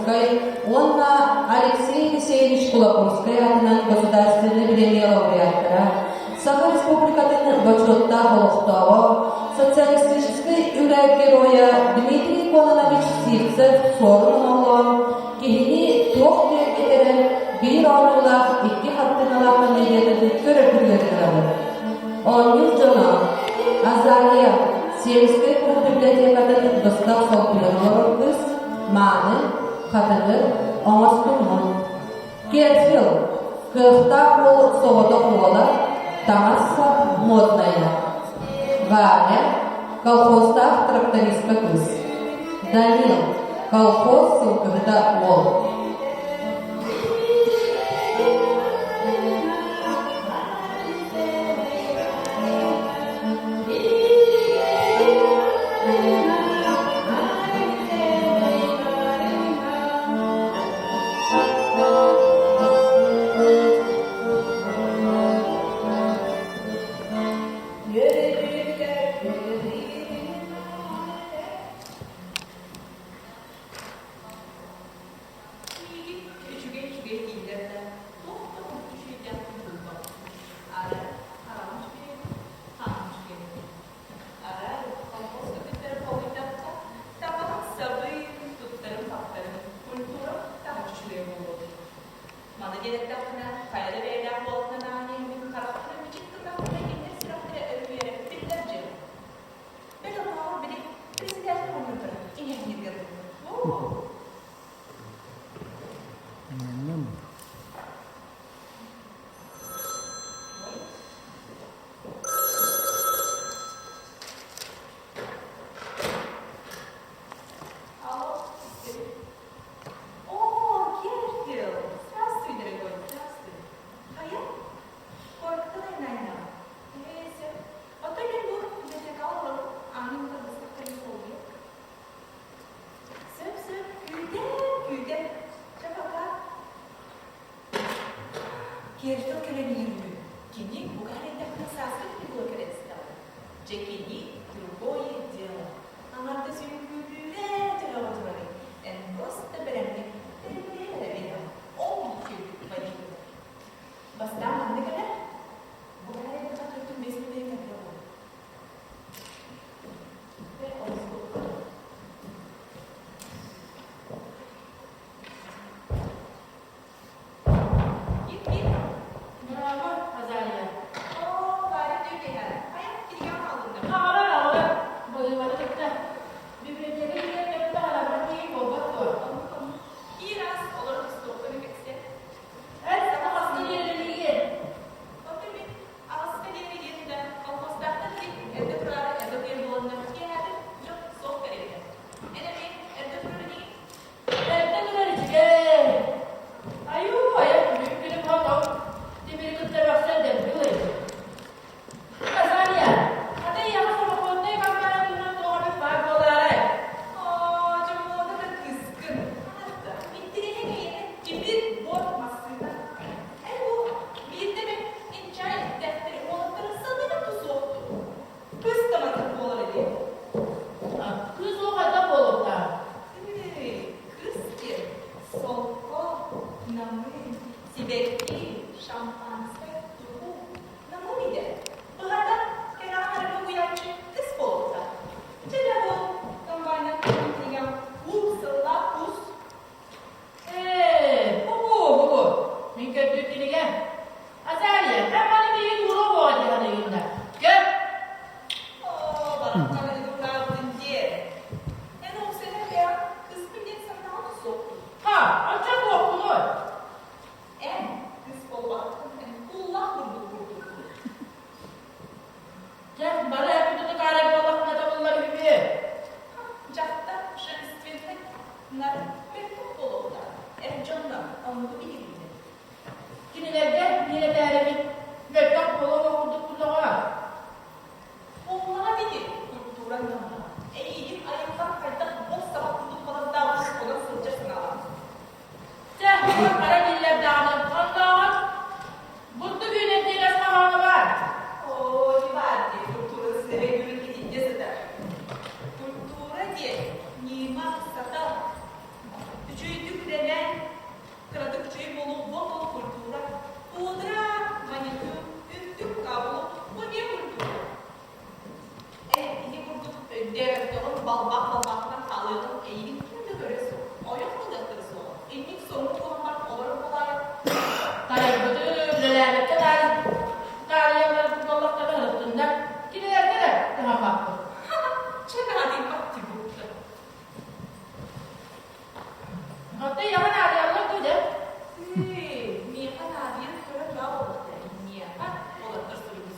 Ойуунускай уонна Алексей Елисеевич Кулаковскай аатынан государственнай бириэмийэ лауреаттара, Саха Республикатын бочуоттаах олохтооҕо, социалистическай үлэ геройа Дмитрий Кононович Сивцев суорун омоллоон киһини туох киэргэтэрэ биир оонньуулаах икки хартыыналаах комедиятын көрө көрүөхтэрэ. Оонньуур дьоно Азалия сельскэй кулууп библиотекатын быстах солбуйан олорор кыыс Мааны, Хатыҥыр, оҥостуммут. Керфил, кыахтаах уол соҕотох уола, таҥас-сап модная. Ваня, колхозтаах трактористка кыыс. Данил, колхоз сылгыһыта уол. Миигин үчүгэй-үчүгэй дииллэр да, туох да урут үчүгэйдээхпин булбаппын. Арай хараҕым үчүгэй, хааным үчүгэй. Арай колхоз кыргыттарын холуйдахха, табаҕым сабыым, туттарым-хаптарым, культурам таһыччы үчүгэй буолуо. Маны диэн эттэхпинэ, хайа да бэйэлээх буолтунан аанньайбын харахпынан мичик гыннахпына кинилэр сүрэхтэрэ өрүһүйэрэ биллэр дьыала. Бэл оннооҕор били председатель оҕонньордоро иҥэһиҥҥиргэ дылы. Алло, О, Керфил! Здравствуй, дорогой, здравствуй. Хайа? Куораттан айнаайна. Ээ, сөп. Оттон мин бу библиотекаҕа олоробун, ааҥҥын быстах кэлин холбуйа. Сөп-сөп, күүтэн, күүтэн. Чэ, пока. Керфил кэлэн иһэр үһү. Кини бугаһар эрдэхпинэ сааскы буола кэлэн истэҕэ. Дьэ кини другое дело. Аҥардас үҥкүүлүүрэ төһөҕө турарый? Эн просто бэлэмҥэ тэрийэ эрэ биэрэҕин. Ол бүттүүбүт водитель. Бастаан манна кэлэр. Бугаһар эрдэххэ төрдүн бэс мүнүүтэ кэллэ буолуо. Ким-ким? Браво, Азалия. Оо, Варя тетя, хайа кинигэ хаалынна? Аҕалар, аҕалар, бойуолары кытта. Библиотека иһигэр кытта аҕалар тиийэн буолбат дуо? Киир ас, олору бостуоктары кэпсэ. Эн саха хаска диэри Оттон мин аҕыска диэри диэн да, колхозтаахтар диэн эрдэ тураары эрдэ утуйар буоланнар киэһээтим, дьон суох кэриэтэ. Эн эмиэ эрдэ турар инигин? Эрдэ турар үчүгэй. Айуу, айа, бүгүн күнүм хотон. Тимири кытта бөхсөн дэлби ылайбыт. Азалия, ата ийэҕэ самоходнай баҥкара туһунан туох эбит баар буолаарай? Оо, дьомуона да кыыскын. Аата, интириэһиҥ эйиэнэ тимир буор массыына. Эн бу биирдэ эмэ инчэҕэй эттэхтэри уолаттарын саныыр тусуохтун. Кыыс да маннык буолар этэ. Кыыс уол хайдах буолуохтаах? Кыыс диэн солко, намыын, сибэкки, шампанскай, тугу, намыын идэ. Быһата, кэрэҕин арыгы угуйааччы кыс буолуохтаах. Чэ да бу комбайнан кинигэм кууп сыллаах кус. Ээ, бу бу мин көрдүүр кинигэ. Азалия, эн маны миигин уура буоҕа дии саныыгын да. Көр! Оо, барахсан ыгымнаабытын диэ. Эн ол сэнэ бэйэҕин кыыспын диэн санааҕын суохпун. Ха, оччо туохпунуй? Эн кыыс буолбаккын, эн куллаах курдук курдуккун. Дьэ, бары эппит утукаарай буоллахпына табыллар үһү. Дьахтар женственнай нар мөлтөх буолуохтаах. Эр дьонно оннугу биһирииллэр. Кинилэргэ биэрэтээрибит мөлтөх буолуох курдук тоҕо? Буоллаҕа ити культура намыһа. Эйиигин айылҕан хайдах бос саба курдук балардаах онон сылдьар санаалаах. Чэ, хара дииллэр даҕаны, оннооҕор бурдук үүнэр диэн өс хоһооно баар. Оо, ити баар дии, культура сэрэй күнүн итиннэ сытар. Культура диэн ньыма, сатал. Үчүгэйдик соҥун буолан баран олорор буолаайа. Тарайбыты үлэлээбэккэ таарыйаллар буоллахтарына ырыттыннар, кинилэргэ да кыһаммаппыт. Чэ наадыйбат тибукта. Оттон ийэҕэ наадыйаллар дуо дьэ? Миэхэ наадыйан көрөн баа буолбуттар. Миэхэ уолаттар суруйбут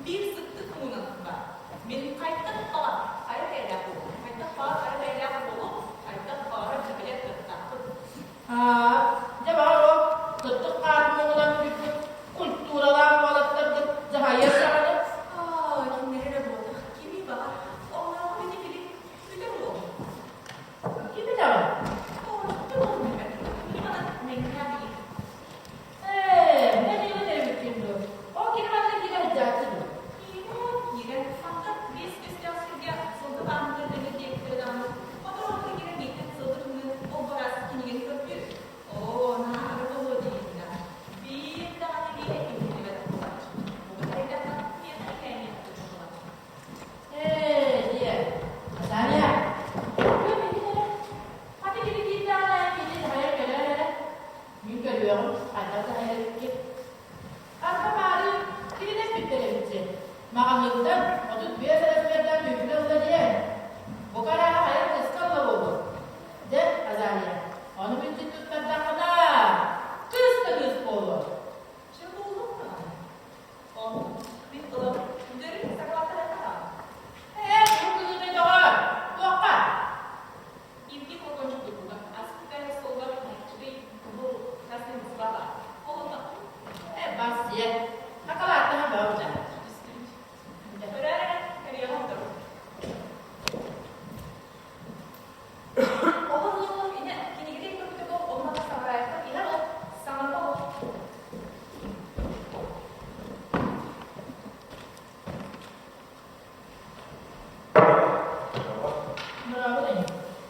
Биир сыттык муҥунан баар. Мин хайдах баҕар хайа бэйэлээх буолуом, хайдах баҕар хайа бэйэлээх буолуом, хайдах баҕарар дьэбэлэр кыахтаахпын. Аа, дьэ баҕар ол сыттык хаарын муҥунан бүппүт культуралаах уолаттаргыт дьаһайыах даҕаны. Аа, кинилэр эрэ буоллах, кими баҕар, оннооҕу ити били бүтэр уол. Кими даҕаны? Оонньоттон ол билбэт. Кини манан мэҥнээх ийэ. Ээ, нэһиилэ тэбиккин дуо? Ол кини манна киирэ сылдьааччы дуо? Киирэн, киирэн, хантан биэс көстөөх сиргэ сылгы бааһынтан өлөр диэбиттэрэ даҕаны, хотору-хотору киирэн миигин сылгы туһунан ол бараас кинигэни көрдүр. Оо, наара буолуо диэбитинэ, биир даҕаны биирэ иһиллибэт буолааччы. Бу хайдахха миэхэ кээмиэхтик буолар. Ээ, диэ. Наталья, күн иһин эрэ. Хата кини киирдэҕинэ, кини дьаһайар кэлэр эрэ. Мин көрүөҕүм, хайдах дьаһайар эбиккин. Арба маарыын кинилэр бүттэр эбитчи. Маҕаһыынтан 35 размердаах түүпүлэ ылла диэн. Бука арааһа хайа кыска ылла буолуо. Дьэ, Азалия, ону мүлдьү туттардаххына, кыыс да кыыс буолуо. Чэ буолуох даҕаны. Ону мин ылабын, дөрүн сакалааттара таһаҕын. Ээ, бу кыһыыта доҕор, туохха? Евгений Прокопьевич курдуга аспыт суолга үчүгэй кыһыл красный Москваҕа холонно. Э, бас сиэ. Хакалааттаһан бөҕө Көрөөр эрэ, кэриэҕэ оҥорор. Оһон ини кинигэтин көрбүтэ бол, онно саҕараайыттан иһэр ол саҥарба ол.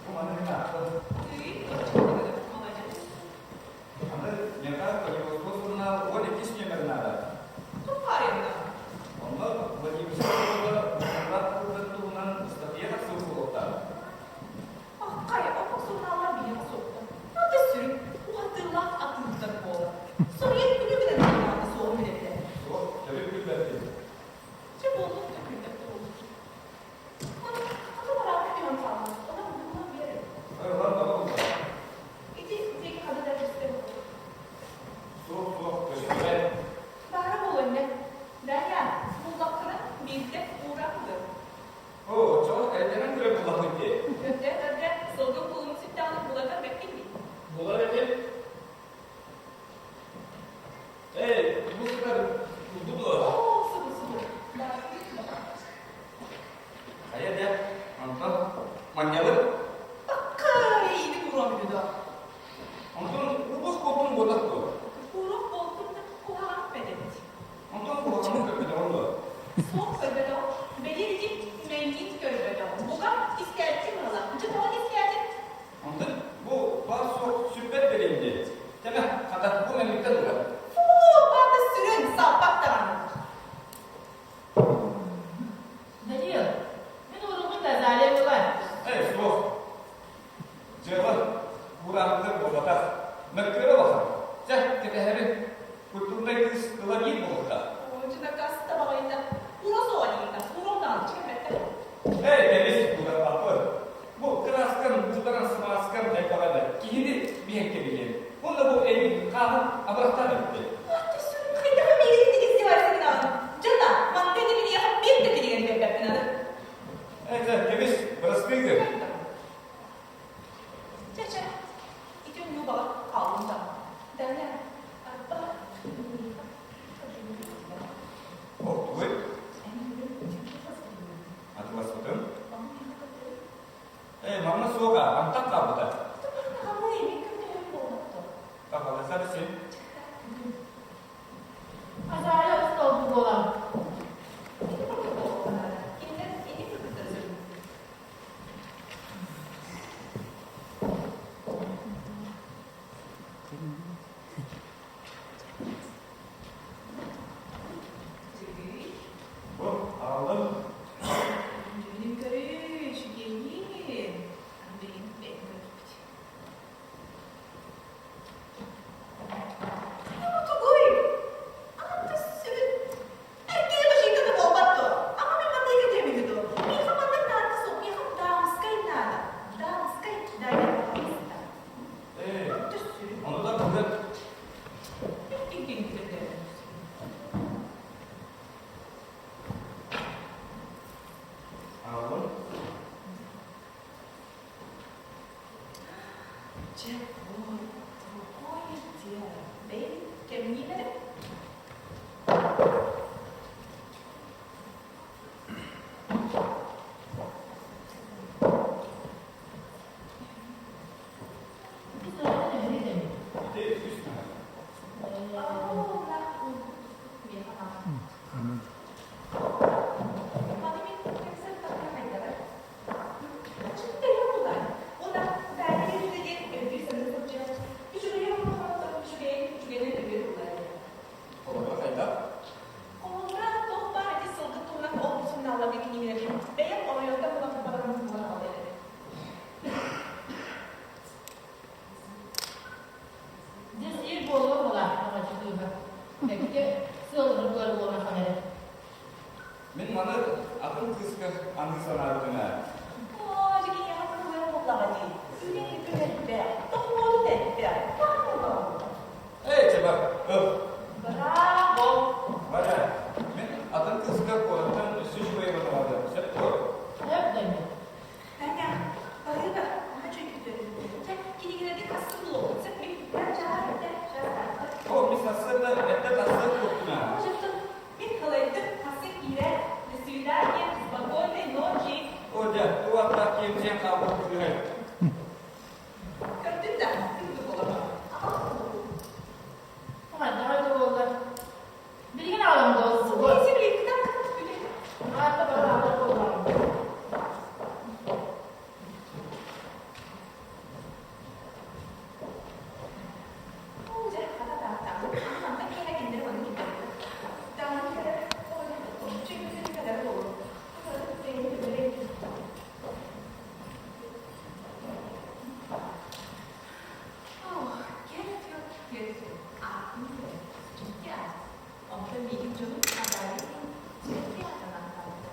Бу маннык аахтым. Аны миэхэ Владивосток сурунаал 12 нүөмэрин наада. Онно Владивосток уонна тылларын туһунан ыстатыйа тахсыбыт буолуохтаах. Суох, төрүт билбэппин. Чэ буоллун да күлбэт да буоллун. Хата бараакка түһэн хаалла. Онон булан биэрэр. Ылан баҕа булла. Ити диэки ханна да көстөр. Суох, суох, көстүбэт. Баара буолуо иннэ. Дарья, буллаххына биирдэ уураах ылыам. Оо, оччоҕо эрдэнэн көрөр буллахпыт дии. Көрдө, көрдө, сылгым кулун сүттэҕинэ буларгар бэккин дии. Булар этим. Эй, бу сытар булду дуо? Оо, субу, субу. Хайа дэ, онтон манньабыт? Аккай, ити куруом үһү доо. Онтон убус буолтун буоллах дуо? Куруох буолтун да куһаҕан бэдэбит. Онтон куһаҕаны көрбөтөҕүм дуо? Суох көрбөтөҕүм. Бэлиэр ити мэйиит көрбөтөҕүм. Бука, истээччи быһалаах. Дьэ тоҕо истээтин? Онтон бу баар-суох сүппэт бэлиэм дии. Тэмэ, хата, бу мэнниктэн ылар. Фу, баата сүрүн, саппат даҕаны. Данил, мин уругун Назария буолар. Эй, суох. Дьыала уураахтар буолбатах. Мөккүөрэ улахан. Чэ, кэтэһэбин. Культурнай кыыс тыла биир буолуохтаах. Дьынакас табаҕайда. Ура суоҕа диигин Урум даҕаны чэппэттэр. Эй, кэбис, уураппаппын. Бу кырааскам, бууларан сыбааскам элбэҕэ бэрт. Киһини биһэн кэбиһиэм. Уонна бу эйигин хааһын абырахтаан эбиппин. Хайдах миигин итинник издевайся гынаҕын? Дьэ манна ити миэхэ биир да кинигэни биэрбэппин аны. Ээ, чэ, кэбис, бырастыы гын. Чэ-чэ, ити Ньубаҕа хааллым да. Даня, арба, Ол тугуй? Атыласпытым. Ээ, манна суох аа, антах хаалбыта. Таһалыса син. Чэ, вот, другое дело. Бэйи, кэмниин эрэ. Ити сыаната төһөнүй дэммит? Ити үс наһаа. Холобура хайдах? Дьэ сиир буолуо буолаа аҕаччы кыыһа. Кэккэ сыалларын кыарыллыаҕа эрэ. Мин маны атын кыыска аныы санаабытым ээ. Эй, чэбэр, ыл. Браво! Валя, мин атын кыыска куораттан өссө үчүгэй батаҕалыам, сөп дуо? Сөп дэммит. Таня, барыга, кинигилерди кассы булуохпут сөп мин О, мин сарсыарда эрдэ тахсыах курдук ээ. Мин халайдым, хассы киирэр. До свидания, спокойной ночи. О, дьэ, туох киэмсийэн хаалбыт кыыһай. Көрдүн да, кырдык олоро. Хайдаҕай да буоллар. Билигин аҕалан буолсугун. Аата бары аҕалар буоллаҕым. Онтон миигин дьонум Азария диэн сибэкки аатынан ааттаабыттара.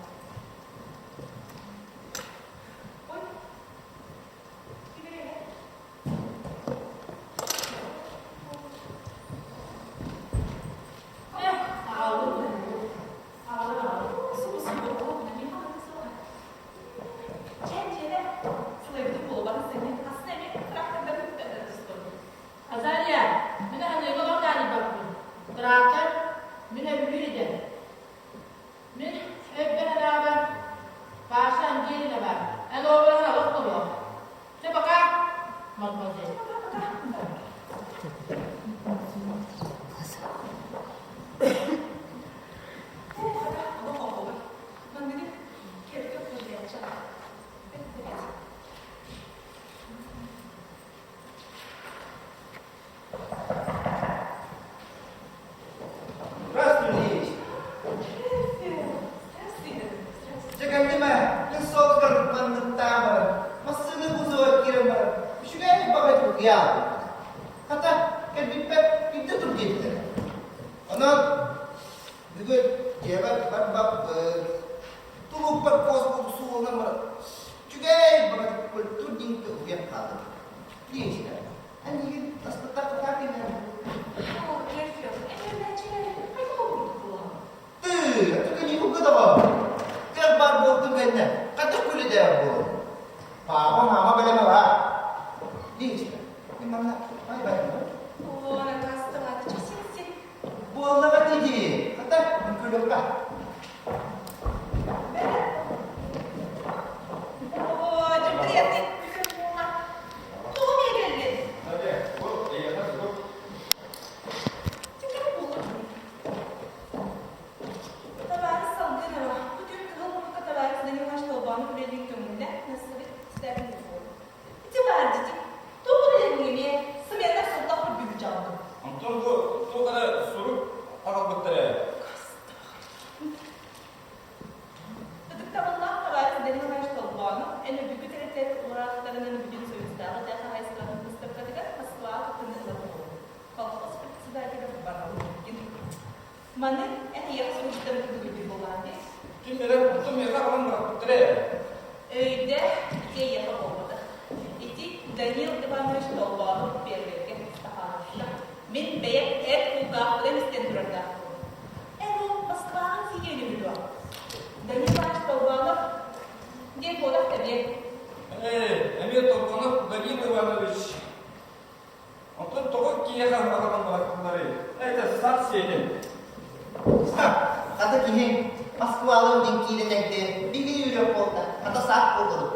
Ой, ким эрэ Эх, аҕалбыт аҕалар аҕалбыт. Чэ-чэ, сылайбытым буолбатын сэннин хаста эмэ трактордарын түстүм. Азалия, мин аныыга олох таанньыйбаппын. Трактор мин өбүлүүр идэм. Мин өйбөр араабар Паша Ангелина бар. Эн обраһын олох туруох. Чэ, пока, мадемуазель. Здравствуй, Ильич. Дьэ кэллим ээ, мин суолугар манныктаан баран, массыына кузовар киирэн баран, үчүгэйдик баҕайытык утуйаабыт. Хата, кэлбиппэр илдьэ тур диэбиттэрэ. Онон бүгүн дьиэбэр барбаппын. Тулуппар куоспут суолунан баран, үчүгэй баҕайытык культур диҥки утуйан хааллым. Ильичка, эн миигин таспыттар кимнэр? Ты, это не угадала. Кэр бар буолтун кэннэ, хата күлүдээх буол. Папа, мама бэлэмэ баар. Линочка, ты манна бай-бай. Буоллаҕа дии, хата күлүөххэ. Надя, бу эйиэхэ сурук. Табаарыс салгыы нара, бу түүн кыһыл муннукка табаарыс Данилович Толбоонов үлэлиир көҥүллэ, насыбыт степень буолуо. Ити баар дьити, туох үлэлиҥ эмиэ, сымыйаннар сылтах үрдүгү дьаалдым. Онтон бу туох эрэ сурук аҕалбыттар ээ. Ытыктабыллаах табаарыс Данилович Толбоонов, эн үрдүкү тэрилтэр ураахтарынан бүтүн Союзтааҕы тыа хаһаайыстыбатын быыстапкатыгар Москваҕа кыттыыны ылар буолуо. Колхоз председателя Баралыгин. Маны эн ийэҕэ суруйбуттарын курдук өйдүүр буоллаҕыҥ дии. Ким эрэ онтон миэхэ аҕалан бырахпыттара ээ. Өйдө, ити эйиэхэ буолбатах. Ити Данил Иванович Толбоонов первэйгэ Стахановка. Мин бэйэм эт кулгаахпынан истэн турардаахпын. Эн ол Москваҕа тиийэ илигин дуо? Данил Иванович Толбоонов диэн буолар тэбиэ. Ээ, эмиэ Толбоонов Данил Иванович. киһиэхэ улахан бырахтыларый? Это сат сиэтин. Хата киһи Москвалыын диэн киирэн эрдэ биһиги үөрэх буолла, хата саат буоллубут.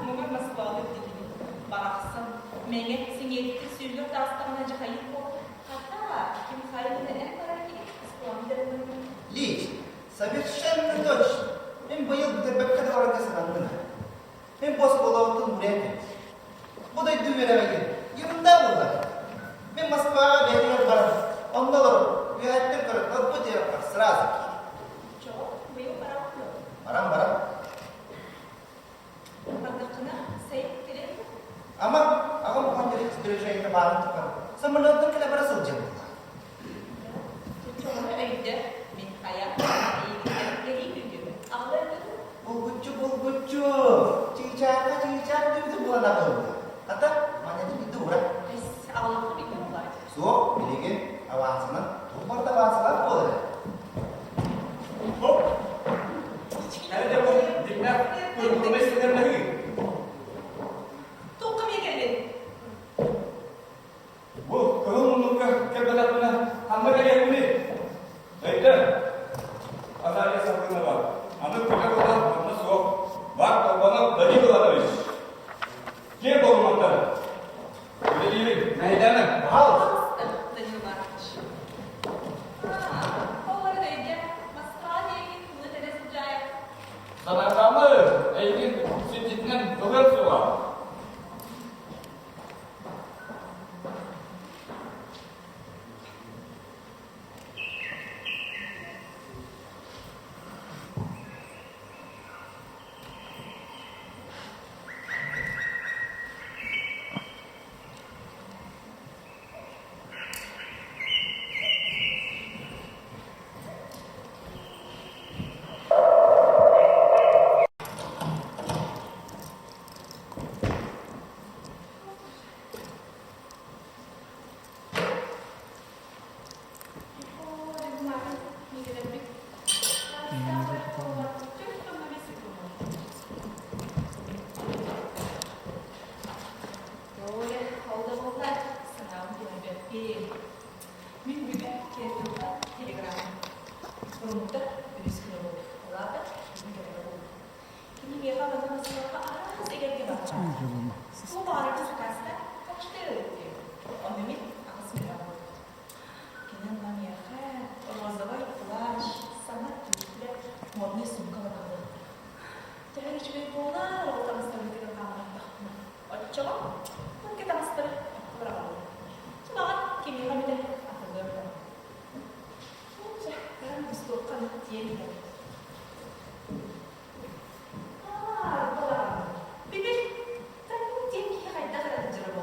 Муҥур Москвалыын дикини. Барахсан, мэҥэ сиҥиэтик сүүллүк таастаҕына дьахайык буолла. Хата, ким хайын эн барар киһи Москваны дэрэннэ. Лич, совершенно точно. Мин быйыл бүтэрбэккэ да барарга сананным. Мин бу оскуолабыттан уурайан Бу дойду үөрэҕигин ерунда буолла. Мин Москваҕа бэйэтигэр баран, онно олорон, үөһэттэн көрөн, отбут диэбэппэр сразу киир. Чоҕо, быйыл бараҕын дуо? Баран баран. Бардаххына, сайын кэлэн Ама, аҕам оҕонньор сбережение баарын тухары самолеттан кэлэ бара сылдьан буолла. Чоҕону өйдө, мин хайа, эйигиттэн кэлии күүтүөм. Аҕалар дуу? Булгуччу, булгуччу! Чыычаахха чыычаах түбүтэ буолан аҕылла. Хата, манньатын билдэ ура. Эс, аҕалахха билбэ буолаат. Суох, билигин авансынан, туох барыта авансалаах буолар ээ. Хоп! Эрдэ бу дьиҥнээх культурнай сыһыаннаһыы. Туохха эмиэ кэллин? Бу кыһыл муннукка кэлбэтэхпинэ ханна кэлиэхпиний? Өйдө! Азария Саргынова, аны көтө-көтө манна суох. Бар Долбанов Данил Иванович. Киэр буолумматтар. Үлэлиибин, мэһэйдээмэ. Пожалуйста, Данил Иванович. А, оларын өйдө, Москва диэки тыны тэлэ сылдьаайа. Санаатаамы, эйигин сирдьитинэн ылыам суоҕа. Мин бүгүн Киэргэлгэ телеграмма Мурумута үһүс күнэ буолбут. Ол аата бүгүн кэлэрэ буолбут. Кини миэхэ манна Москваҕа араас эгэлгэ баҕалаах. Туох баҕарар сакааста почта диэн. Онно мин аҕыс миэхэ буолбут. Кини онно миэхэ розовай плащ, саҥа түүтүлэ модный сумка баҕалыахтаах. Төһө үчүгэй буолар ол таҥастарбытыгар хааллардахпына. Оччоҕо мынка таҥастары быраҕаллар. Чымаҕар кимиэхэ эмитэ атыллыам да. Чэ, баран бустуохха тиийэн иһэбин. Аа, балаҕан. Бибир, тан диэн киһи хайдах эрэ сылдьара.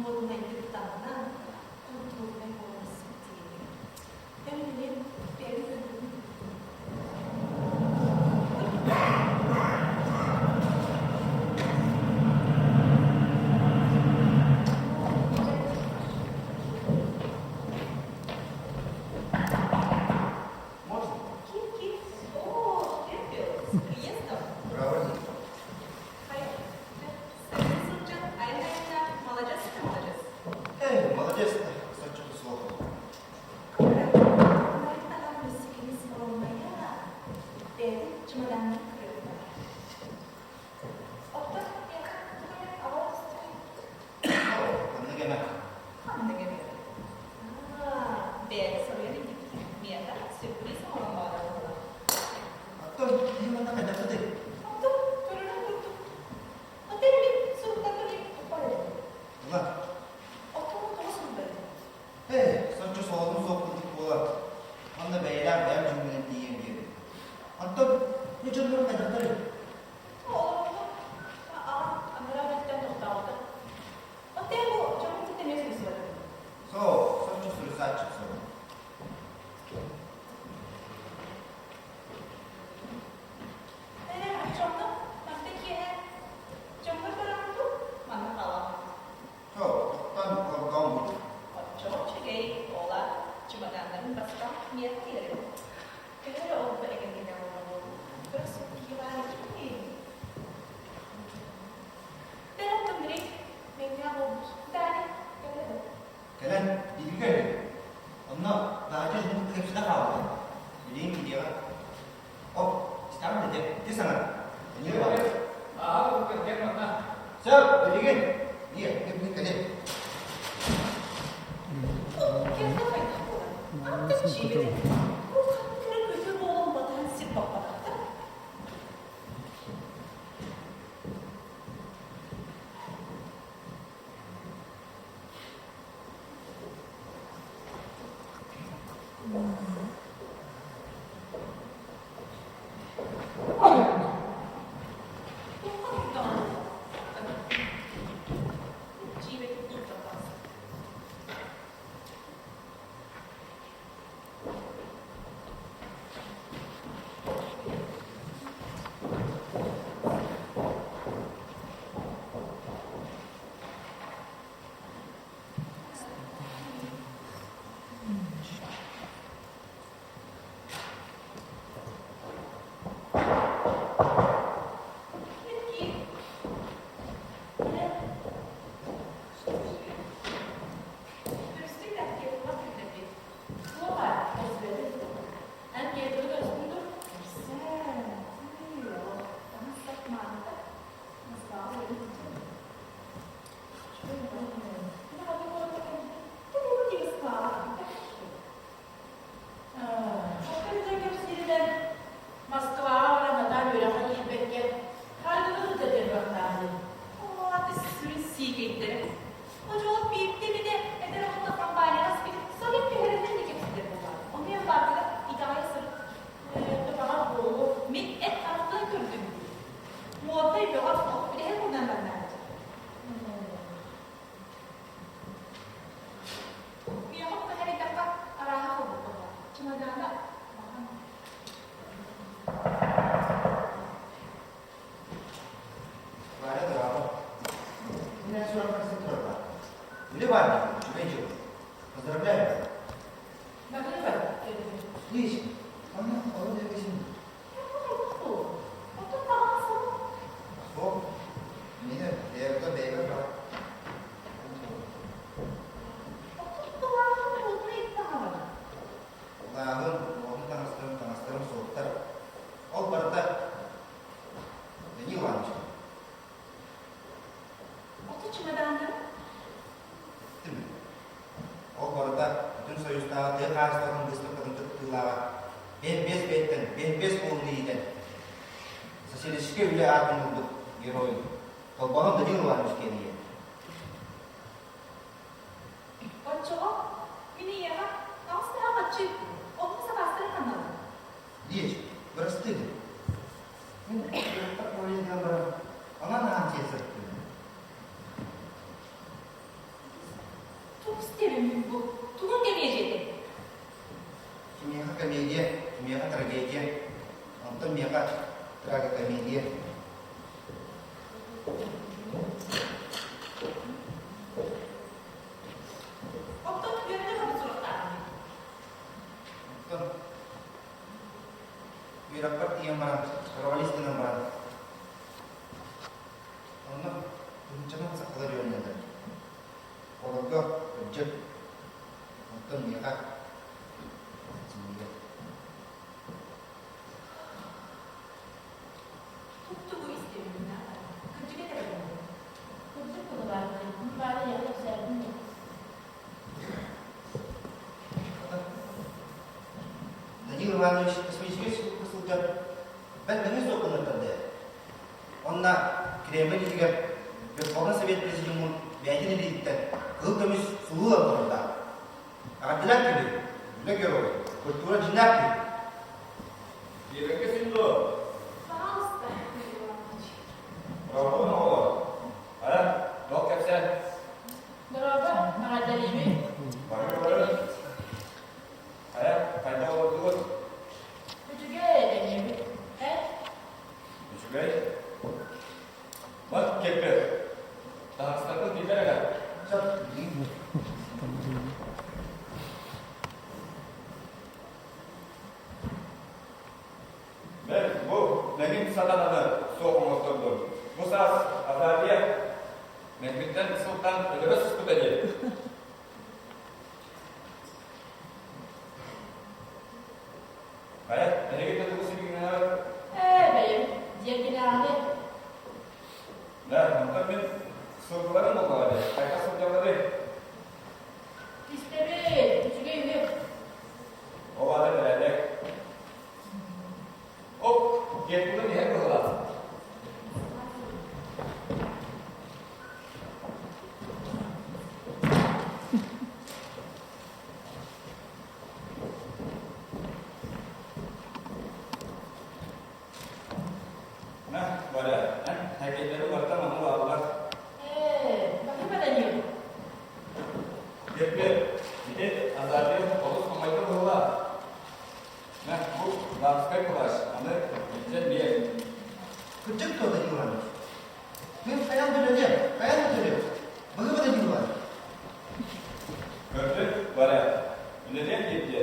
Муодунайдык таҥнан, култуурунай буолан ситтиэбин. Эн мин бэйэм көрдүм. Можно? Кир-кир. О, Кирпил, с приездом. Браво. Хайа, сырыы сылдьан айан-айаннаах маладьыас да маладьыас. Эй, молодец ты, соччото суох. Ханнык эмэ. Оттон киһи манна хайдахпытый? Ыла. Эй, соччо солонум суох курдук буолар. Манна бэйэлээх бэйэм дьүҥмүнэн тиийэн биэрдим. Оттон бу дьоннорум хайдахтарый? Суох, соччо суруйсааччы суох. Суох, тохтоон олордоон буолуо. Оччоҕо үчүгэй, ола чымадааннарын бастаан миэхэ тиэрин. Төһө эрэ олбу эгэлгэнэ олоҕу, кыра суох киһи баар этиҥ. Бэл оттон били мэҥҥэ буолбут Даня кэлэ да. Кэлэн, бииргэ кэлбит. Онно таһырдьа дьонун кэпсэтэ хаалбыта. Билигин киириэҕэ. Оп, истэҕин да дьэ, ити саҥара. Эниэ баар. Ааһа кэргэн манна. Сөп, билигин. Ние, билигин кэлин. Кэргэн хайдах буолар? Аттык дьиибэтэ. Бу ханнык эрэ көтөр буолан батыһан сир баппатахтар. Дьиибэтик туттарбас. Москваҕа баран натаан үөрэххэ киирбэккэ, харгыны сылдьар дьарыктааһын. Оо, сүрүн сиикэйдэрэ. Очуол биирдэ эмитэ эдэр оҕото компанияҕа спит совет түһэринэн да кэпсэтэр буолар. Ону эн бардыгар итэҕэйэ сырыт. Табаҕа буолуо. Мин эт харахтан көрдүм. Муотай бөҕө бүтэһик курдан барнаабыт. Миэхэ бу кэһэритэххэ арааһа холбут буолла. Чемодана улахан. Варя дорога. Меня все равно турар. Или Ваня, үчүгэй дьыл. Поздравляю. Баһыыба. Лиз, онно олус эргисин. Оттон таҕас Суох. Миэнэ бэйэбитэ бэйэбэр баар. Улааһын, уолун таҥастарын таҥастарым суохтар. Ол барыта Данил Иванович. Ото чемоданнары? Эттим. Ол барыта бүтүн Союзтааҕы тыа хаһаайыстыбатын быыстапкатын кыттыылааҕа 5-5 бэйэттэн 5-5 уолун иитэн социалистическай үлэ аатын ылбыт герой Толбонов Данил Иванович киэнийэ. Оччоҕо мин ийэҕэ аҕыс таһа хаччы онно сакаастары ханналар. Лиэч, бырастыы гын. Мин кыраттар управлениетыгар баран, онон аһаан сиэ сырыттым. истэбин мин бу? Тугун кэмиэдьийэтэй? Кимиэхэ комедия, кимиэхэ трагедия, онтон миэхэ трагокомедия. Оттон үөрэнэ барбыт сурахтаахпын. Оттон үөрэхпэр тиийэн баран, провалист гынан баран, онно тыһыынчанан сахалар үөрэнэллэр. Олорго кырдьык, онтон миэхэ сымыйа. Тугу истэбин Кырдьык этэр Кырдьык быһылаах мин баары ийэҕэ кэпсээтим дии. Данил Иванович космическай суукка сылдьан бэл нөҥүө суох гыннартар дээ. Онно Кремль иһигэр Верховный Совет Президиумун бэйэтин илиититтэн кыһыл көмүс сулуу ылан турардаах. Эҕэрдэлээх кини, үлэ геройа, культура дьиҥнээх киһи. Биэрэккэ син дуо? Пожалуйста, Юрий Иванович. Дорообо, оҕолор. Ара, туох кэпсээн? Дорообо, эҕэрдэлиибин. Бары бары. Хайа, хайдах олордугут? Үчүгэй, дэниэбит. Эн? Үчүгэй. Бат кеппер. Таһастаргын киллэр эрэ. Бэл, бу нэгин сатананы суох оҥоттордум. Бу саас Азалия мэлбиттэн сылтаан өлөрө сыспыта дии. Хайа, эһиги да тугу сибигинэһэҕит? Ээ, бэйэм, дьиэргинээҕини. Да, онтон мин сылгыларым буоллаҕа дии. Хайдах сылдьалларый? Истэбин, үчүгэй үһү. Ол аата бэрээдэк. Оп, диэт иһэр быһыылаах. На, Валя, эн хоккейдары бартан ону бааллар. Ээ, баһыыба Данил. Дьэппиэр, ити Азарьев олус хомойдо быһыылаах. На, бу дамскай плащ, аны илдьэн биэр. Кырдьык дуо, Данил Иванович? Мин хайаан да үлэлиэм, хайаан да төлүөм. Баһыыба Данил Иванович. Көрдүк, Варя, үлэлиэм диэбитэ.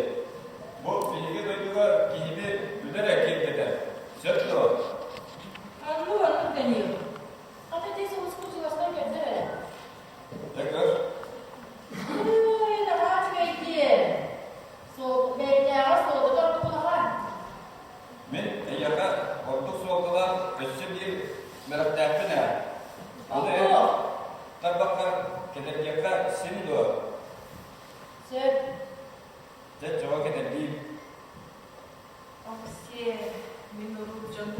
Бу биһиги дойдуга киһини үлэ эрэ киэргэтэр. Сөп дуо? Оннук, оннук Данил. Хата ити сулускун чугастан көрдөр эрэ. Дьэ көр. Ой, наһаа үчүгэй дии. Суол, бэйэтээҕи суолу ордук улахан. Мин эйиэхэ ордук суолталаах өссө биир бэлэхтээхпин ээ. Аны Ордук. тарбаххар кэтэрдиэххэ син дуо? Сөп. Дьэ, чоҕо кэтэрдиим. Оксиэ, мин урук дьон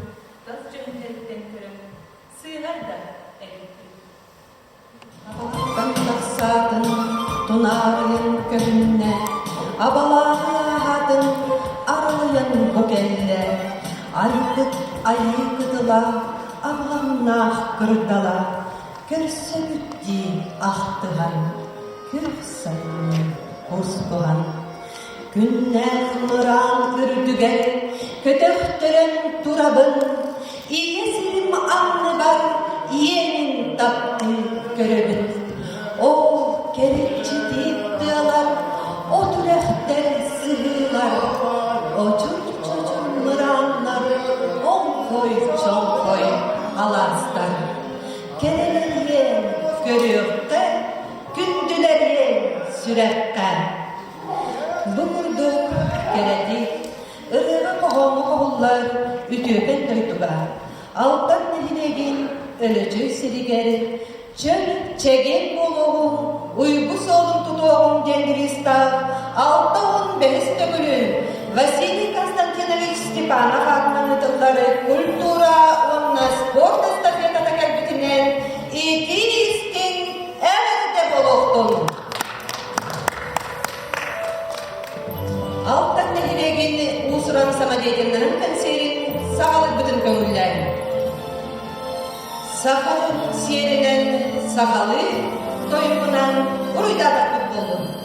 тас дьүһүннэриттэн көрөн сыыһар да эбиппин. Аттан тахсаатын тунаарыйан көһүннэ, абалааһын аралыйан бу кэллэ. Айбыт айыы кытыла, абылаҥнаах кырдала, көрсөбүт дии ахтыһан, күөх сайынын кустуһан. Күннээх мыраан үрдүгэр көтөхтөрөн турабын, ийэ сирим анныбар иэнин таптыы көрөбүн. Оо, кэриччитиик тыалар, от үрэхтэр сыһыылар, очур-чочур мырааннар, оҥхой-чоҥхой алаастар. Кэрэлэриэн көрүөххэ, күндүлэриэн сүрэххэ. Бу курдук кэрэтик, ырыаҕа-хоһооҥҥо хоһуллар үтүөкэн дойдуга Алтан нэһилиэгин Өлөчөй сиригэр чөл чэгиэн буолуоҕуҥ, уйгу суолун тутуоҕуҥ диэн девизтаах 65 төгүлүн Василий Константинович Степанов аатынан ыытыллар культура уонна спорт эстафетата кэлбитинэн итии-истиҥ эҕэрдэ буолуохтун! Алтан нэһилиэгин уус-уран самодеятельнарын кэнсиэрин саҕалыырбытын көҥүллээн. Саха сиэринэн сахалыы тойугунан уруйдаатахпыт. буоллун!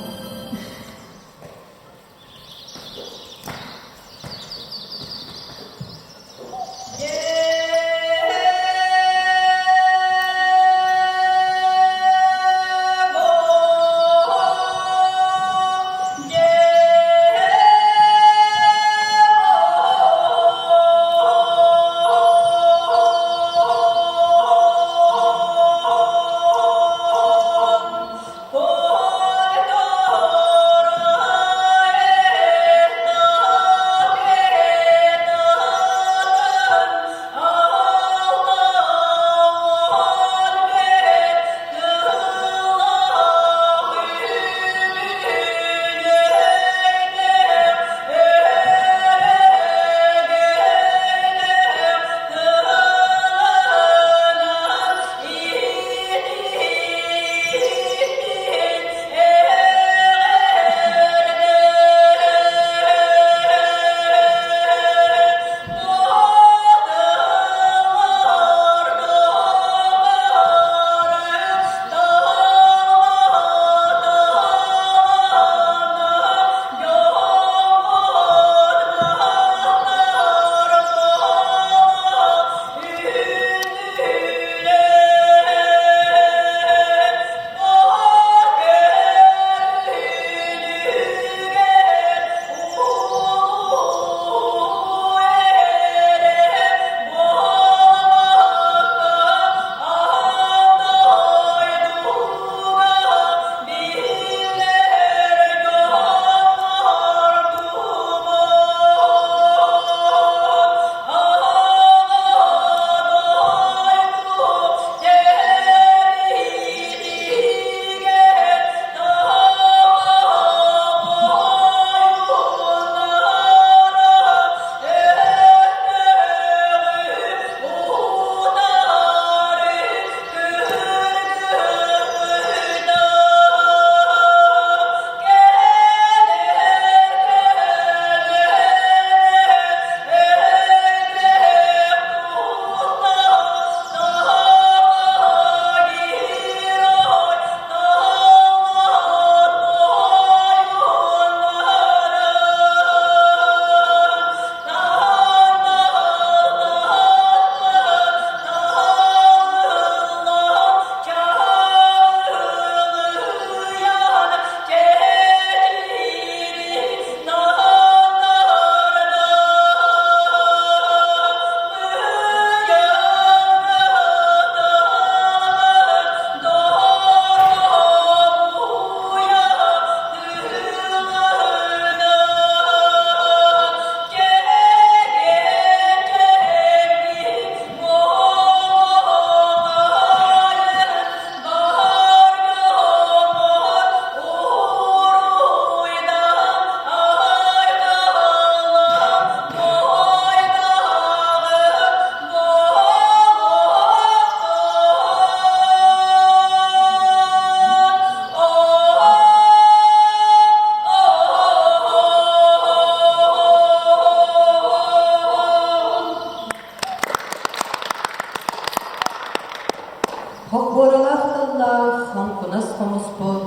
Хокуоралаах тыллаах хоҥкунас хомуспут,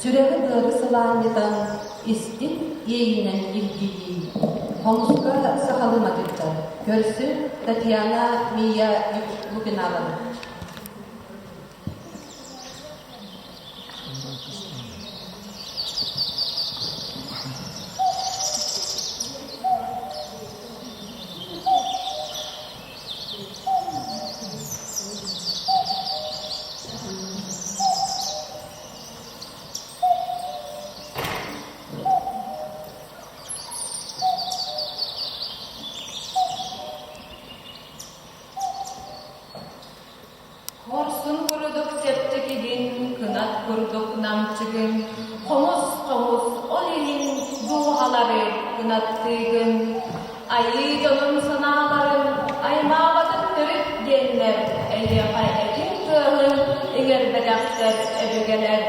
сүрэҕи-быары сылаанньытан, истиҥ иэйиинэн илгийии. Хомуска сахалыы матыыптар. Көрсүн Татьяна Мия Лукиналова. Хорсун курдук чэпчэкигин, кынат курдук намчыгын, хомус-хомус ол иһин дууһалары кынаттыыгын. Айыы дьонун санааларын аймаабатын төрүт диэннэр эйиэхэ этиҥ тыаһын иҥэрбэтэхтэр өбүгэлэр.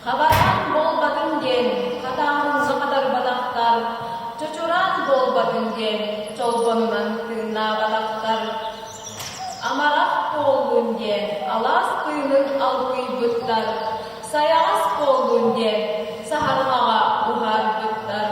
Хабараан буолбатын диэн хатааһыҥҥа хатарбатахтар, чочураан буолбатын диэн чолбонунан тыыннаабатахтар. Амарах буоллун диэн алаас тыынын алгыйбыттар. сайаҕас буоллун диэн саһарҕаҕа уһаарбыттар.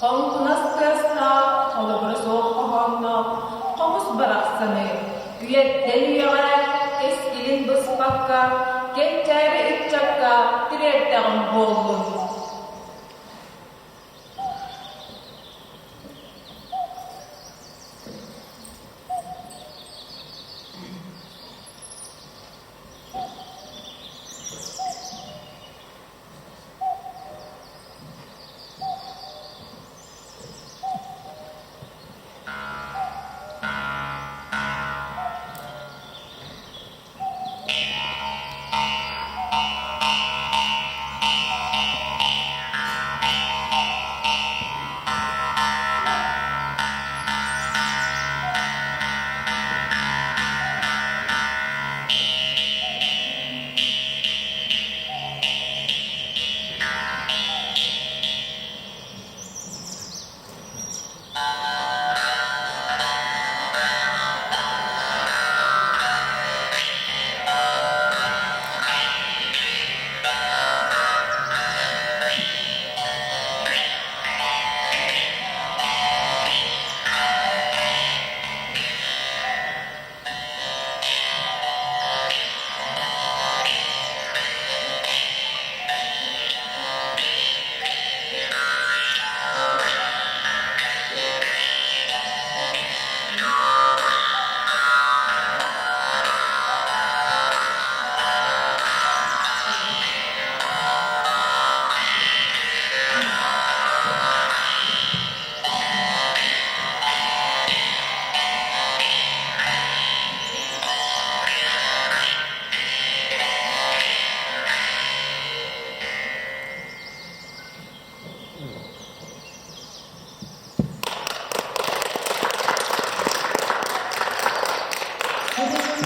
Хоҥкунас тыастаах, холобура суох хоһоонноох хомус барахсаны үйэттэн үйэҕэ кэскилин быспакка кэнчээри ыччакка тириэртэҕим буоллун.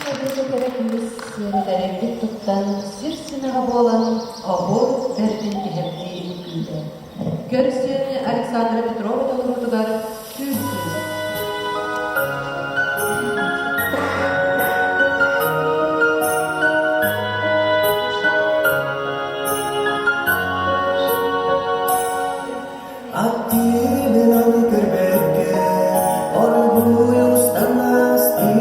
кэриэтэ кэрэ кыыс сиэрдэрийбит туттан, сир симэҕэ буолан, оһуор бэрдин түһэрдии үҥкүүтэ. Көрсүөнү Александра Петрова толоруутугар түүл кыыс. Аттыынан көрбөккө, оргууй устан астыын,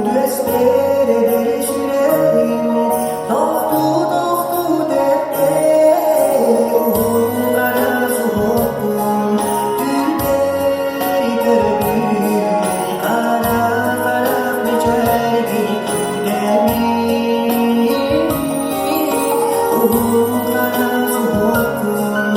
түөспэр эдэр сүрэҕим тохтуу-тохтуу тэптэр, уһун хара суһуохпун түүннэри көрбүт, хара-харах мичээргин күүтэбин. Уһун хара суһуохпун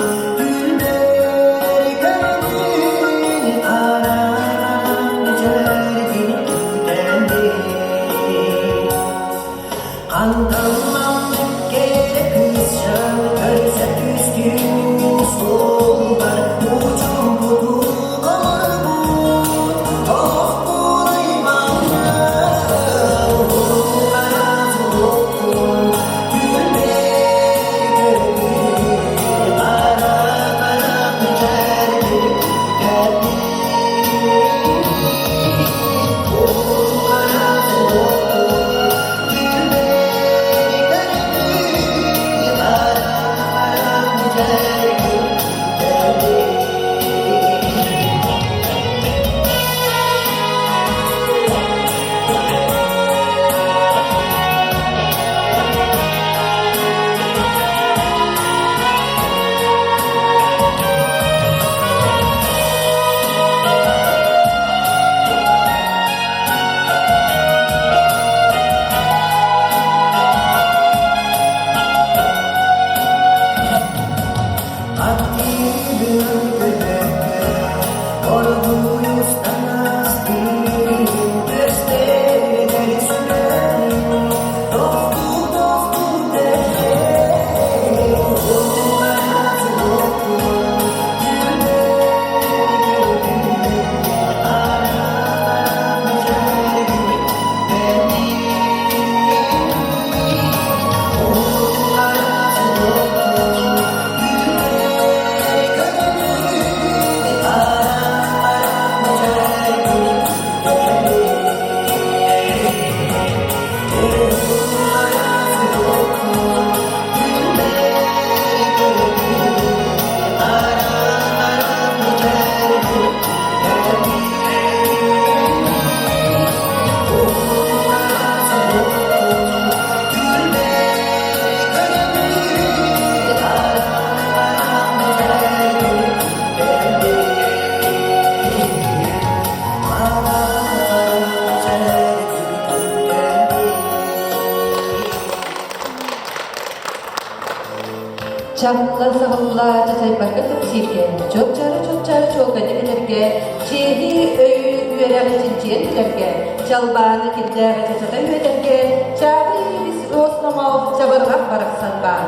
Чаҕылла-саҕылла чачайбакка кэпсииргэ, чуопчаары-чуопчаары чуолкайдык этэргэ, чиэһи, өйү, үөрэҕи чинчийэн билэргэ, чалбааны кирдээҕи чачата үөрэтэргэ, чааҕы иирис уос номоох чабырҕах барахсан баар.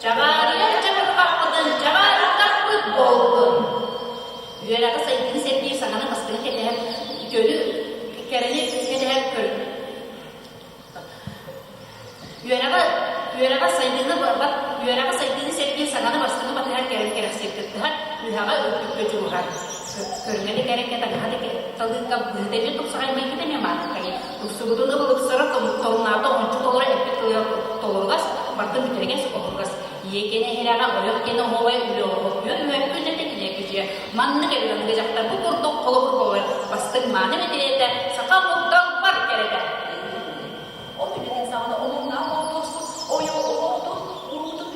Чаҕаарыйар чабырҕахпытын чаҕаарыттахпыт буоллун. Үөрэҕи сайдыыны сэргиир саҥаны бастыҥы кэтэһэр үтүөнү кэрэни кэтэһэр көр Үөрэҕи үөрэҕи сайдыыны үөрэҕи сайдыыны сэргиир саҥаны бастыҥы батыһар кэрэни кэрэхсиир кыттыһар үһэҕэ үрдүккэ дьулуһар көрүҥэ да кэрэккэ таҥаһа да талыыкка быһыыта эмиэ тупсаҕай майгыта эмиэ мааныккай тупсубутун ылыпсара торумнаата ончу толоро эппит тылыгар толоругас бартын бүтэригэр оһуругас ийэ киэнэ иһирэҕэ ойох киэнэ оһуобай үлэ оһуохуйа үөркүн дэтэ киниэкичиэ маннык эбит дьахтар бу курдук холобур буолар бастыҥ мааны мэтириэтэ саха омук бар кэрэтэ Ол үлэтин саҕана омуннаах оҕотуорсу ойо оҕотун уруутун.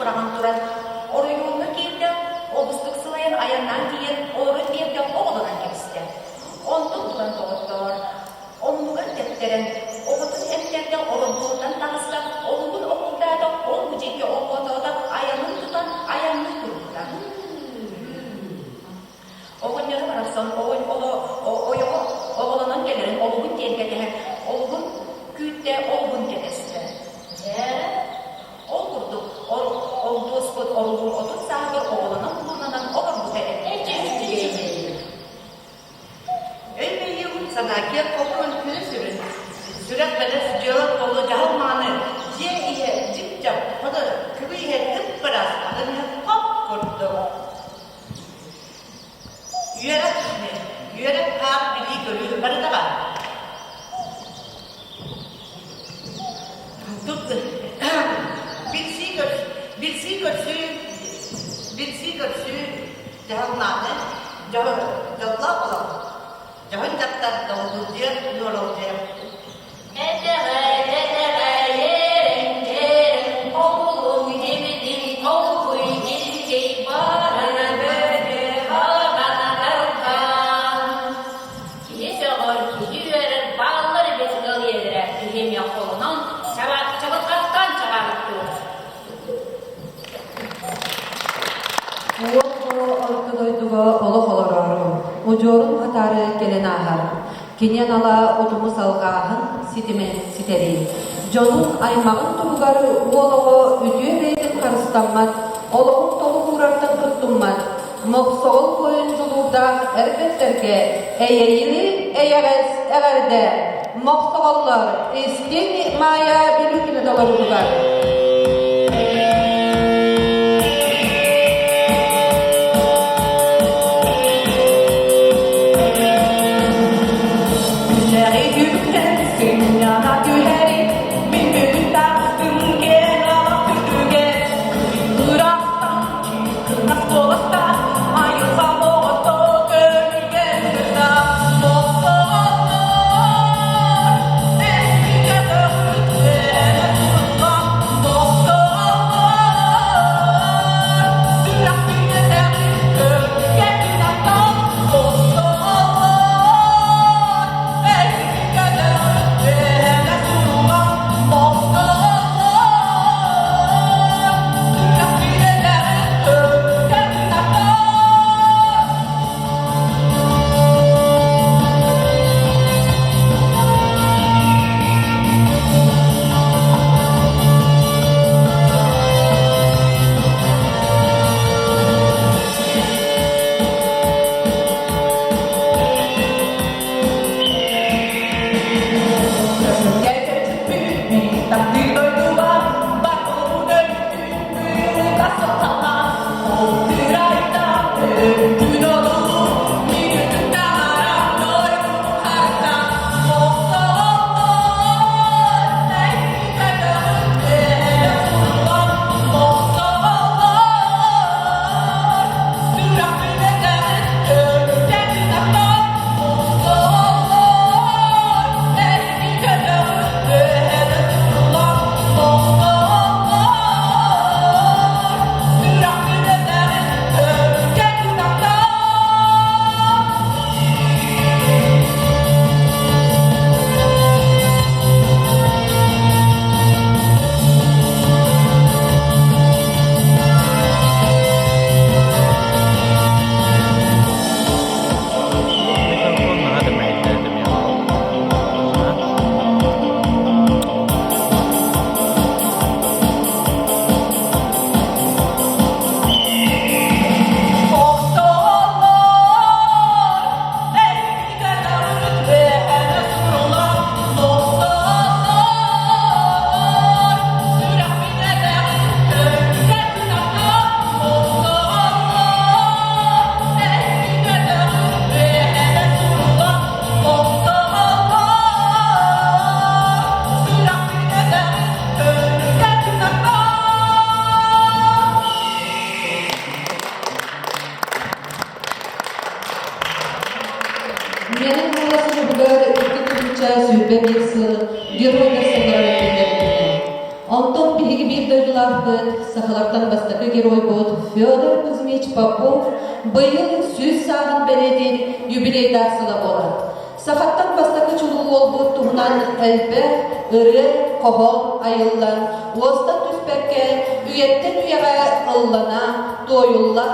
олорон ойоҕо оҕолонон кэлэрин олуһун тиэргэтиһэ, олуһун күүттэ, олуһун кэтэстэ. Дьэ, ол курдук Олдуоспут орулуур 30 сааһыгар оҕолонон-урууланан олорбута этэ. Өй-мэйиэҕин санаа киэҥ холкун күнү сүрүн, сүрэх бэлэс дьыала буолуо дьаһал мааны, дьиэ иһэ дьип-дьап, хоно күбүй иһэ кып-ыраас, атын иһэ хоп курдук. Үөрэх үөрэх хаах билии-көрүү барыта баар. Билсии-көрсүү, билсии-көрсүү дьаһалнааны, дьоллоох олох, дьоһун дьахтар долгуйдуйар, нуоралдьыйар. Этэҕэй, этэҕэй, эрэҥ-дьэрэҥ, хомулуҥ имитиҥ, толкуй илдьэй барана бөрө хаҕана тарҕаан. Киһи сөҕөр, киһи үөрэр, бааллар эбит ыал ийэлэрэ, киһи эмиэ холонон, чабырҕахтаан чаҕаарыттыыр. Уол оҕо орто дойдуга олох олороору, удьуорун хатаары кэлэн ааһар. Кини анала утуму салҕааһын ситимин ситэрии. Дьонун, аймаҕын туһугар уол оҕо үтүө бэйэтин харыстаммат, олоҕун толук уурартан туттуммат, мохсоҕол буойун дьулуурдаах эр бэртэргэ эйэйили эйэҕэс эҕэрдэ! Мохсоҕоллор истиҥ Маайа Бүлүүтүнэ толоруутугар. Күннэри күктэн сынньана түһэри, мин бүгүн таҕыстым киэҥ алах үрдүгэр. Ыраахтан кынат куоластаах айылҕа оҕото көҥүлгэ ыҥырда. Мохсоҕоллор, эһиги көҕүллэрэ туруллан, мохсоҕоллор, сүрэхпин этэҕин көҥүлгэ кынаттан, мохсоҕоллор, эһиги көҕүллэрэ туруллан, мохсоҕоллор, сүрэхпин этэҕин көҥүлгэ кынаттан. Микрофон наһаа да мэһэйдээтим я. Менин буоласылыгар 2 121 сыл геройдар сыллара биллэрилиннэ. Онтон биһиги биир дойдулаахпыт, сахалартан бастакы геройбут Федор Кузьмич Попов быйыл 100 сааһын бэлиэтиир юбилейдаах сыла буолар. Сахаттан бастакы чулуу уолбут туһунан элбэх ырыа, хоһоон айыллан, уостан түспэккэ, үйэттэн үйэҕэ ыллана, туойулла,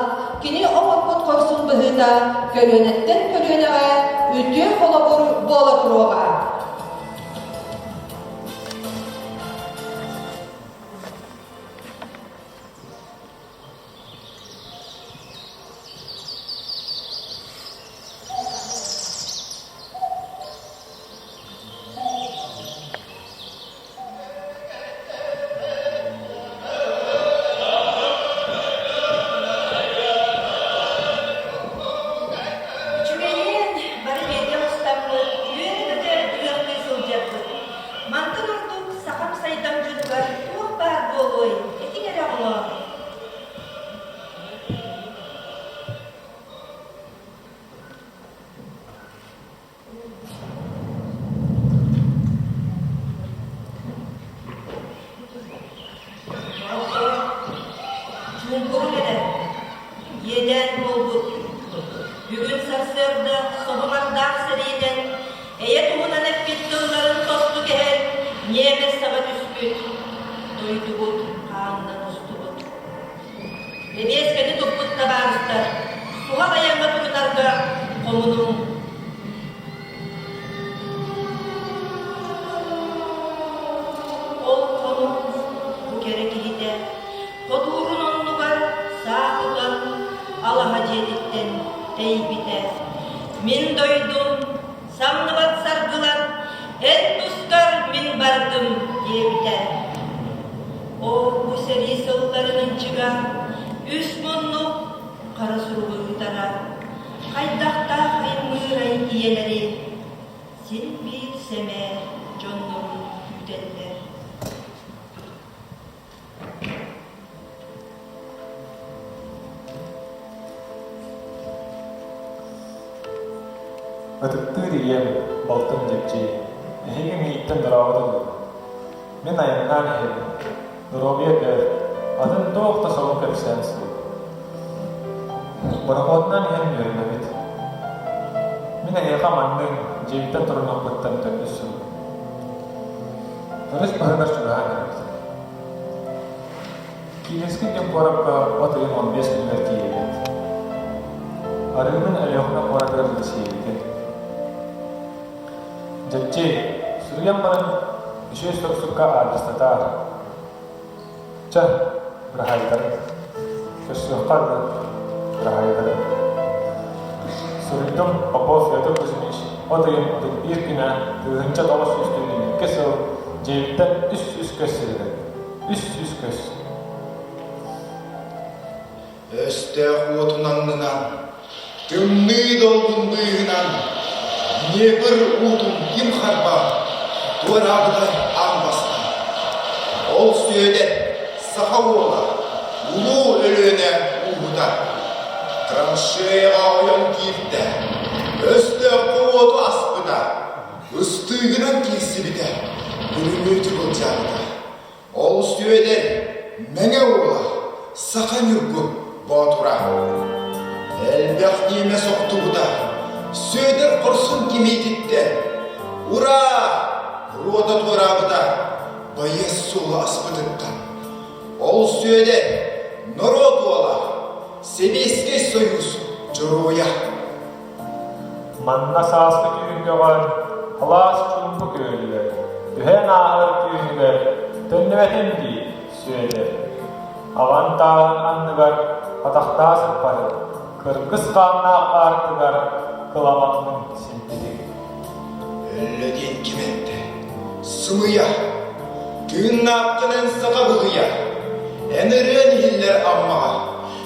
Кини оҥорбут хорсун быһыыта көлүөнэттэн көлүөнэҕэ үтүө холобур буола туруоҕа. Үчүгэйиэн, бары бииргэ мустаммыт, үөрэ-көтө ыһыахтыы сылдьарбыт. Мантан ордук сахам сайдам дьонугар туох баар буолуой, этиҥ эрэ оҕолоор. Чуумпурун эрэ, иэдээн буолбут. Бүгүн сарсыарда соһумардаах сэриинэн эйэ туһунан эппит тылларын тосту кэһэн, ньиэмэс саба түспүт, дойдубут хаанынан устубут. Бэбиэскэни туппут табаарыстар суһал айаҥҥа турунарга хомунуҥ. Ол хонук бу кэрэ киһитэ хотуурун оннугар саа тутан алаһа дьиэтиттэн тэйбитэ. Мин дойдум самныбат саргылар, эн тускар мин бардым диэбитэ. Оо, бу сэрии сылларын ынчыга үс муннук хара суругу ыытара, хайдахтаах аймыырай ийэлэри син биир сэмээр дьоннорун күүтэллэр. Ытыктыыр ийэм, балтым Дьэбдьиэй, эһиги миигиттэн дорообото буолуҥ. Мин айаннаан иһэбин, доруобуйа бэрт, атын туох да солун кэпсээн суох. Борохуотунан иһэн үөрэнэбит. Мин эһиэхэ маннык дьиэбиттэн турунуохпуттан төрдүс сыл. Өрүс баһыгар чугаһаан эрэбит. Киевскэй диэн куоракка от ыйын 15 күнүгэр тиийэбит. Арыыбын Өлүөхүмэ куоратыгар билсиэбитин. Дьэччи, суруйан баран үчүгэй суруксукка аадырыстатаар. Чэ, быраһаайдары. Көрсүөххэ да, быраһаайдары. Суруйдум Попов Петр Кузьмич от ыйын 31 күнэ 1992 сыл дьиэбиттэн 300 көс сиригэр. 300 көс. Өстөөх уотун аннынан, тымныы долгун быыһынан, Днепр уутун ким харбаан, туораабыта аан бастаан. Ол Сүөдэр, саха уола, улуу Өлүөнэ ууһута. Траншеяҕа ойон киирдэ, өстөөххө уоту аспыта, ыстыыгынан киирсибитэ, бүлүмүөтү былдьаабыта. Ол Сүөдэр, Мэҥэ уола, саха ньургун боотура. Элбэх ньиэмэс охтубута, Сүөдэр хорсун кимиититтэн, Ураа! Руота туораабыта, байыас суолу аспытыттан. Ол Сүөдэр, норуот уола, Сэбиэскэй Сойуус дьоруойа. Манна сааскы түүҥҥэҕэ алаас чуумпу күөлүгэр, түһэн ааһар түүнүгэр төннүбэтим дии, Сүөдэр. Аҕан тааһын анныгар атахтаа сыппарым, кыргыс хааннаах аартыгар кыламаҥҥын симпитиҥ. Өллө диэн ким эттэ? Сымыйа! Тыыннааххын эн саха быһыйа! Эн ырыан иһиллэр Аммаҕа,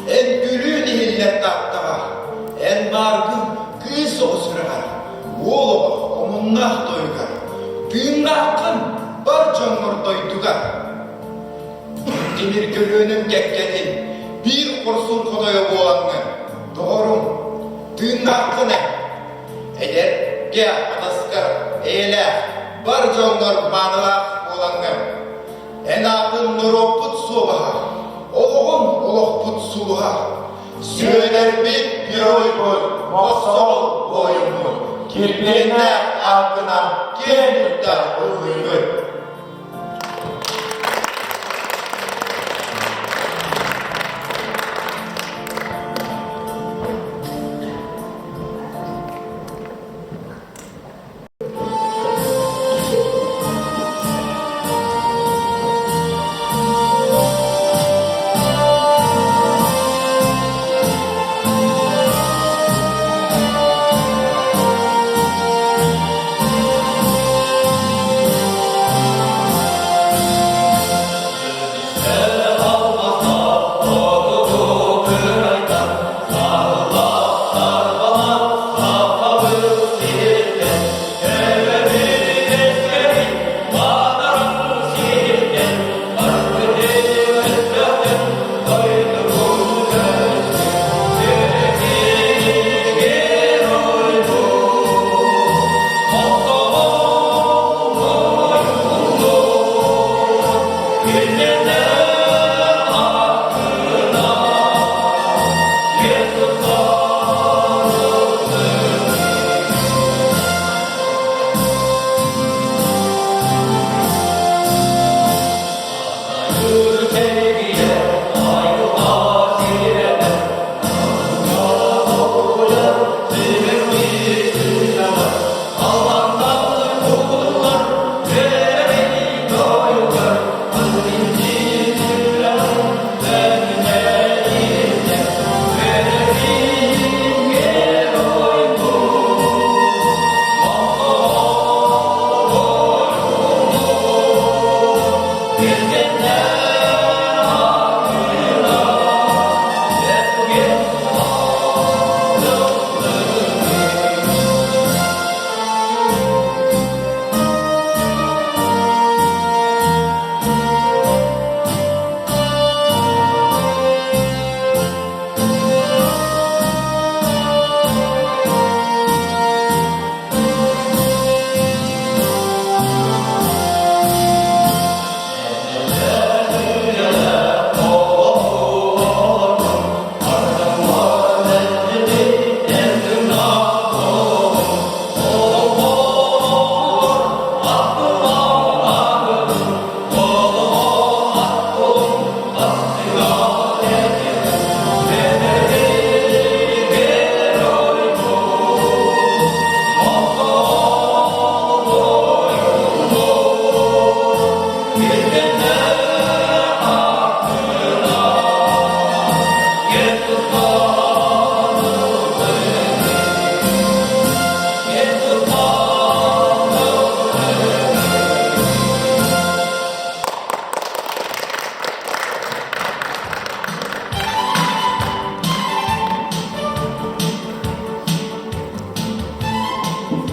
Эн күлүүн иһиллэр Тааттаҕа, Эн бааргын кыыс оҕо сүрэҕэр, Уол оҕо омуннаах тойугар, Тыыннааххын бар дьоҥҥор дойдугар. Тимир көлүөнэм кэккэтин Биир хорсун хотойо буолаҥҥын, Доҕорум, тыыннааххын эн. Эдэргэ атаскар эйэлээх, Бар дьоҥҥор маанылаах буолаҥҥын, Эн аатын норуоппут суобаһа, олоҕун олохпут сулуһа. Сүөдэрбит геройбут, мохсоҕол буойуммут, килбиэннээх ааккынан киэн тутта ыллыыбыт.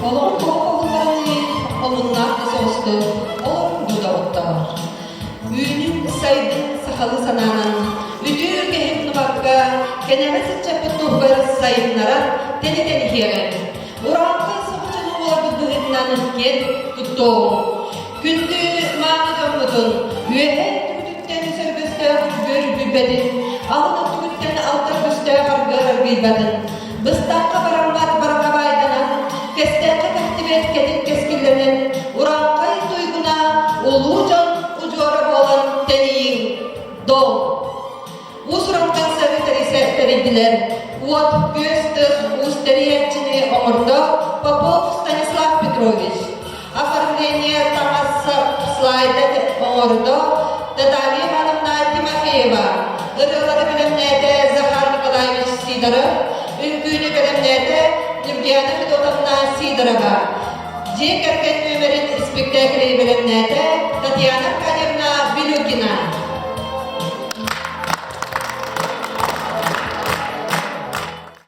Олоҕун тоҕо холуннаран омуннаах да соҕустук олорун доҕоттоор. Үүнүн сайдын сахалыы санаанан үтүө үгэһин нубакка кэнэҕэс ыччаппыт туһугар сайыннаран тэнитэн иһиэҕиҥ. Урааҥхай соҕуччуну буоларбыт быһыытынан киэн туттуоҕуҥ. Күндү мааны дьоммутун үөһэ өттүгүтүттэн сөргөстөөх үгүөр үргүйбэтин, алын өттүгүттэн алтар көстөөх аргыар аргыйбатын, быстахха бараммат барҕа баайданан, кэстээххэ кэхтибэт кэтит кэскиллэнэн, урааҥхай туйгуна улуу дьон удьуора буолан тэнийиҥ, дол! Уус-уран концерты тэрийдилэр. Уот, күөс тыс уус тэрийээччини оҥордо Попов Станислав Петрович. Оформление таҥас слайда оҥордо Наталья Ивановна Тимофеева. Ырыалары бэлэмнээтэ Захар Николаевич Сидоров. Үҥкүүнү бэлэмнээтэ Нюргияна Федотовна Сидорова. Дьиэ кэргэн нүөмэрин испиктээкили бэлэмнээтэ Татьяна Аркадьевна.